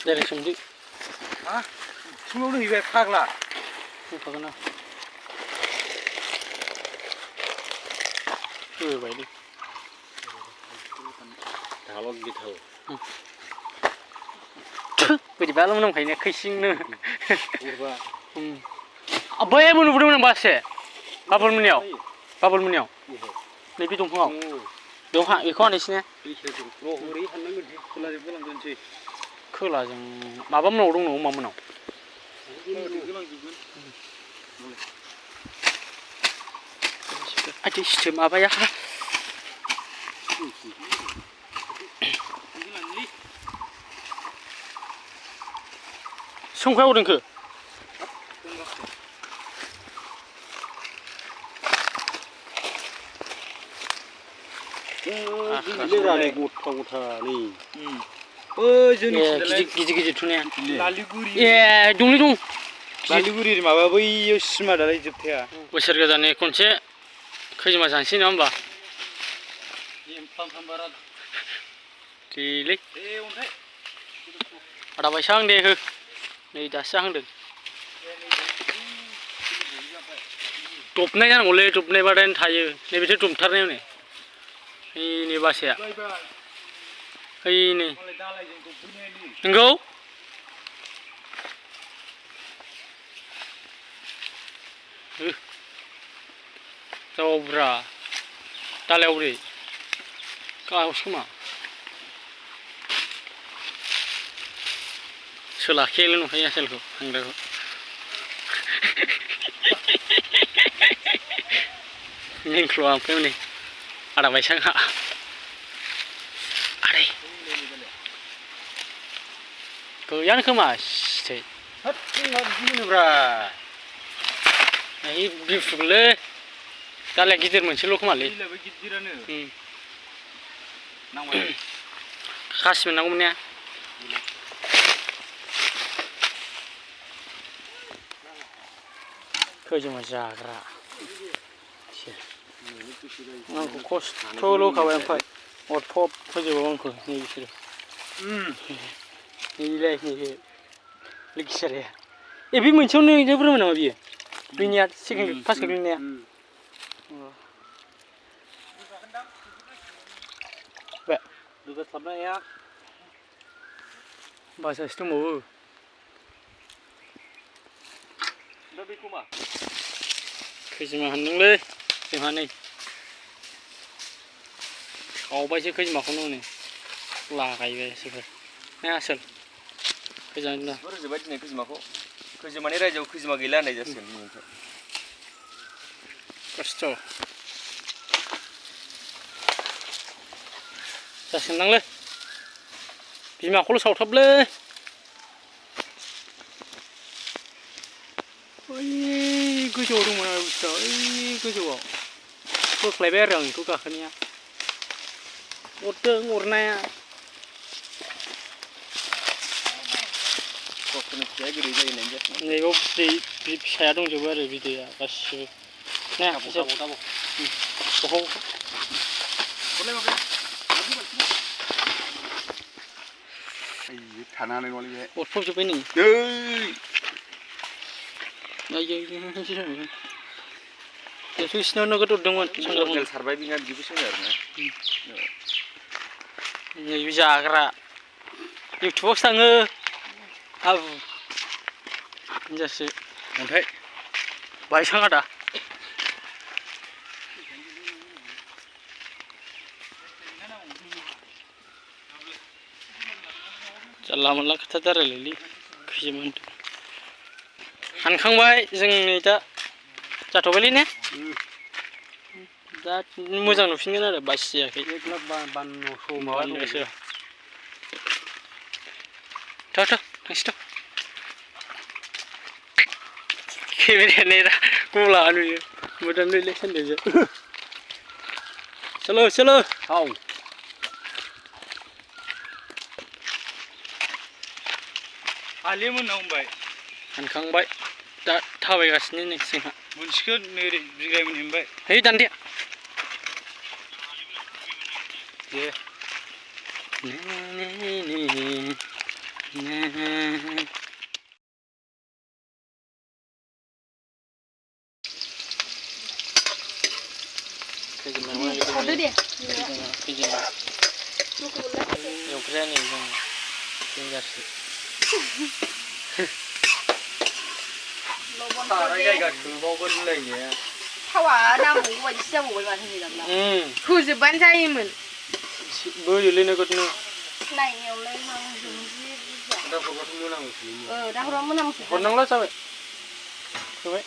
Đây là súng đi. Hả? Súng đâu đi về khác là? Không có cái nào. Ừ vậy đi. Thảo lon bị thở. Bây giờ bạn làm cái này khai sinh nữa. À bây giờ muốn bơm năng bát Babul meniau. Babul meniau. Này bị tung không? Đúng hả? Cái con này xin nè. Khơi là rằng mà bấm nổ đúng nổ mà nổ. Aje sistem apa ya? 송카오 링크. Ini gota nih. Gizi tunya. Laliguri. Eh, dungli dung. Laliguri माबा बैयाव सिमा दालाय जोबथाया. बोसोर गोदाननि खनसे खैजिमा जानोसै नङा होमबा? Gile. Ada baisang deh, nih dasar hang deh. Topnya jangan boleh topnya badan thayu, nih betul toptarnya nih. Ini bahasa. Ini. Enggak? Cobra. Tale obri. Kau semua. Sulah kelin kaya selko, anggrek. Ini keluar apa ni? Ada baisang ha? Ada. Kau yang kemas, cek. Hat, ini bra. Ini bifule. Tale gitir macam lok mali. Ini lebih gitiran ni. Nama. Khas menang punya. Khejima jagra. Aku kos tolo kawan pai. Ot pop khejima bangku ni bisir. Ni leh ni likser ya. Ebi macam ni je berapa nama dia? Biniat second pas ke biniat. Baik. Dua sama ya. Bahasa itu mau. Lebih kuma. Khejima handung le, jangan ni. Kau baca khejima kono ni, lagai be seker. Ni asal. Khejima ni. Baru je baca ni khejima ko. Khejima ni raja khejima gila ni jasa ni. Kosto. Jasa nang le. Bima ko lu sautab le. Ôi, cứ chỗ đúng mà trời, cứ chỗ, phước lấy bé rừng cứ cả cái này, một trơn một này, này có bị xe đông chưa vậy bị gì à, bác sĩ, nè, Thằng nào này nói vậy? một phút chụp bên này. Đây. Itu snow kat udang wan. Sangat survive ingat gitu sih kan? Ini bisa kera. YouTube sangat. Ab. Jadi. Nanti. Baik sangat dah. Jalan kata terleli. Kejaman. Hanखांबाय जोंनि दा जाथ'बायलै ने दा मोजां नुफिनगोन आरो बासियाखै बाननोसो थांसै केमेराया गला नुयो मोजां नुयोलै सानदोंसो चलो औ हालिमोन हमबाय हानखांबाय दा थाबायगासिनो नै जोंहा मोनसेखौ नोरै बिगाय मोनबाय है दानदे दे Kau deh. Thả cái gạch cứ bao vân lên nhỉ. 타와 나 먹어봐 진짜 먹어봐 생기다 나. 그지 반자이면 뭐 열리는 것도 này nhiều lên mà dùng gì Người ta không có mua nào một thứ. đang rồi muốn làm gì còn năng lắm sao vậy? Đúng vậy.